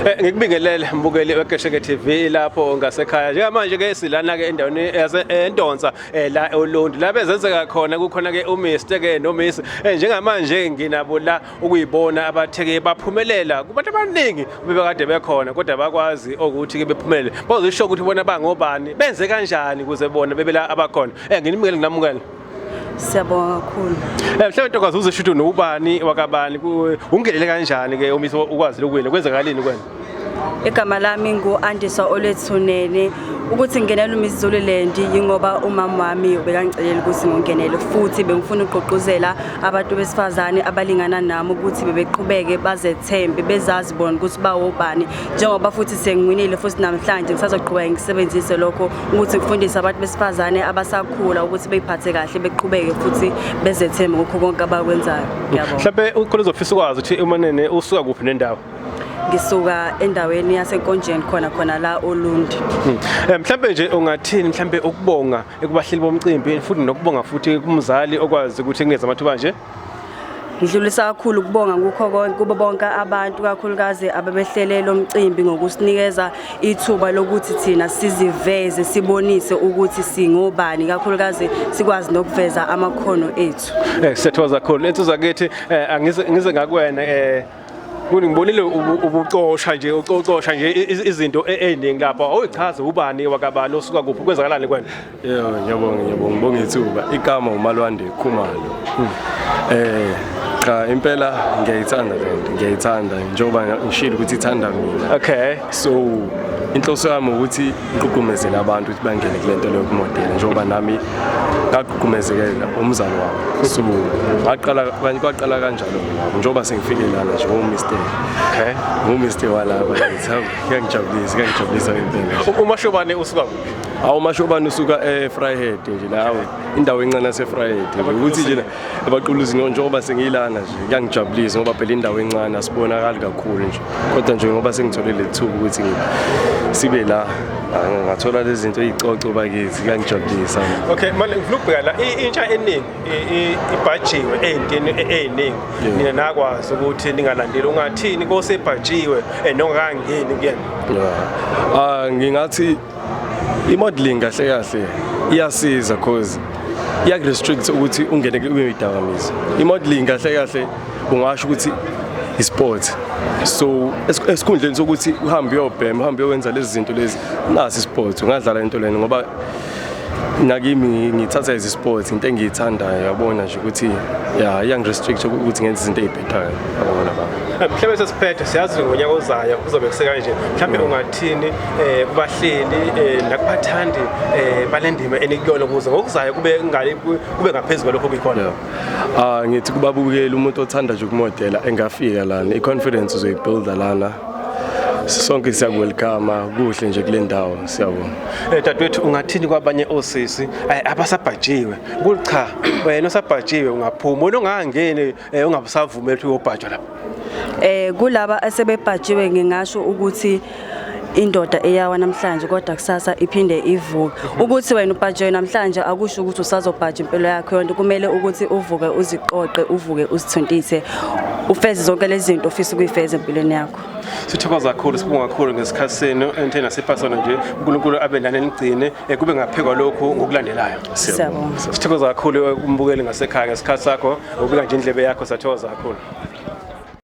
Ngikubingelele mbukeli weGesheke TV lapho ngasekhaya. Njengamanje ke silana ke endaweni yase eNdonsa la eOlundi. La bezenzeka khona kukhona ke uMr ke noMiss. Njengamanje nginabo la ukuyibona abatheke baphumelela kubantu abaningi bebekade bekhona kodwa bakwazi ukuthi ke bephumelele. Bazosho ukuthi bona bangobani, benze kanjani ukuze bona bebe la abakhona. Nginimukele nginamukele. Siyabonga kakhulu. Mhlawumbe ntokazi uzosho ukuthi unobani wakabani ungenele kanjani ke uMiss ukwazi lokuwina kwenzakalini kwena? Igama lami ngu-Andiswa Olwethu Nene. Ukuthi ngingenele uMiss Zululand yingoba umama wami ubekangicelela ukuthi ngingenele futhi bengifuna ukugqugquzela abantu besifazane abalingana nami ukuthi bebeqhubeke bazethembe bezazi bona ukuthi bawobani njengoba futhi sengiwinile futhi namhlanje ngisazoqhubeka ngisebenzise lokho ukuthi ngifundise abantu besifazane abasakhula ukuthi beyiphathe kahle beqhubeke futhi bezethembe ngokho konke abakwenzayo. Ngiyabonga. Mhlawumbe ukhona uzofisa ukwazi ukuthi umanene usuka kuphi nendawo. Ngisuka endaweni yaseNkonjeni khona khona la Olundi. Mhlawumbe nje ungathini mhlawumbe ukubonga ekubahleli bomcimbi futhi nokubonga futhi kumzali okwazi ukuthi kuneza amathuba nje. Ngidlulisa kakhulu ukubonga kukho konke kubo bonke abantu kakhulukazi ababehlele lo mcimbi ngokusinikeza ithuba lokuthi thina siziveze sibonise ukuthi singobani kakhulukazi sikwazi nokuveza amakhono ethu. Siyathokoza kakhulu. Insizwa kithi angize ngize ngakuwena ngibonile ubucosha nje ucocosha nje izinto eziningi lapha. Awuyichaze ubani wakabani osuka kuphi kwenzakalani kwena? Yebo, ngiyabonga ngiyabonga ngibonga ithuba. Igama uMalwande Khumalo. Cha impela ngiyayithanda le nto, ngiyayithanda njengoba ngishilo ukuthi ithanda mina. Okay. So inhloso yami ukuthi ngigqugqumezele abantu ukuthi bangene kule nto leyo kumodela njengoba nami ngagqugqumezekela umzali wami. So ngaqala kwaqala kanjalo mina njengoba sengifike lana nje ngoMr. Okay. NguMr walapha ngithi hawu kuyangijabulisa kuyangijabulisa ngempela. UMashobane usuka kuphi? Awu Mashobane usuka eVryheid nje lawo indawo encane yaseVryheid ukuthi nje abaquluzi njengoba sengiyilana nje kuyangijabulisa ngoba phela indawo encane asibonakali kakhulu nje kodwa nje ngoba sengithole le thuba ukuthi sibe la ngathola lezi zinto ezicoco bakithi kuyangijabulisa. Okay, manje ngifuna ukubheka la intsha eningi ibhajiwe ey'ntweni ey'ningi nina nakwazi ukuthi ningalandeli ungathini kosebhajiwe nongakangeni kuyena? Ngingathi i-modeling kahle kahle iyasiza cause iyaku-restrict ukuthi ungene kuyidakamizwa. I-modeling kahle kahle ungasho ukuthi i-sport, so esikhundleni sokuthi uhambe uyobhema uhambe uyowenza lezi zinto lezi, nasi i-sport ungadlala into lena ngoba nakimi ngithatha as i-sport into engiyithandayo yabona nje ukuthi ya iyangi-restrict ukuthi ngenze izinto ey'bhedayo yabona baba. Mhlawumbe sesiphethe siyazi ngonyaka ozayo kuzobe kusekanje mhlawumbe ungathini kubahleli nakubathandi bale ndima enikuyona ukuze ngokuzayo kube ngale kube ngaphezu kwalokho okuyikhona? Ngithi kubabukeli umuntu othanda nje ukumodela engafika lana i-confidence uzoyibuilda lana sonke siyakuwelcome kuhle nje kule ndawo siyabonga. Dadewethu ungathini kwabanye osisi abasabhajiwe ukuthi cha wena osabhajiwe ungaphuma wena ongangeni ungabusavumeli ukuthi uyobhajwa lapha? Kulaba asebebhajiwe ngingasho ukuthi indoda eyawa namhlanje kodwa kusasa iphinde ivuke. Ukuthi wena ubhajiwe namhlanje akusho ukuthi usazobhaja impilo yakho yonke, kumele ukuthi uvuke uziqoqe uvuke uzithuntise ufeze zonke lezi zinto ofisa ukuyifeza empilweni yakho. Sithokoza kakhulu sibonga kakhulu ngesikhathi senu enthe nasipha sona nje uNkulunkulu abe nani nigcine kube ngaphekwa lokhu ngokulandelayo. Siyabonga. Sithokoza kakhulu umbukeli ngasekhaya ngesikhathi sakho ukubika nje indlebe yakho siyathokoza kakhulu.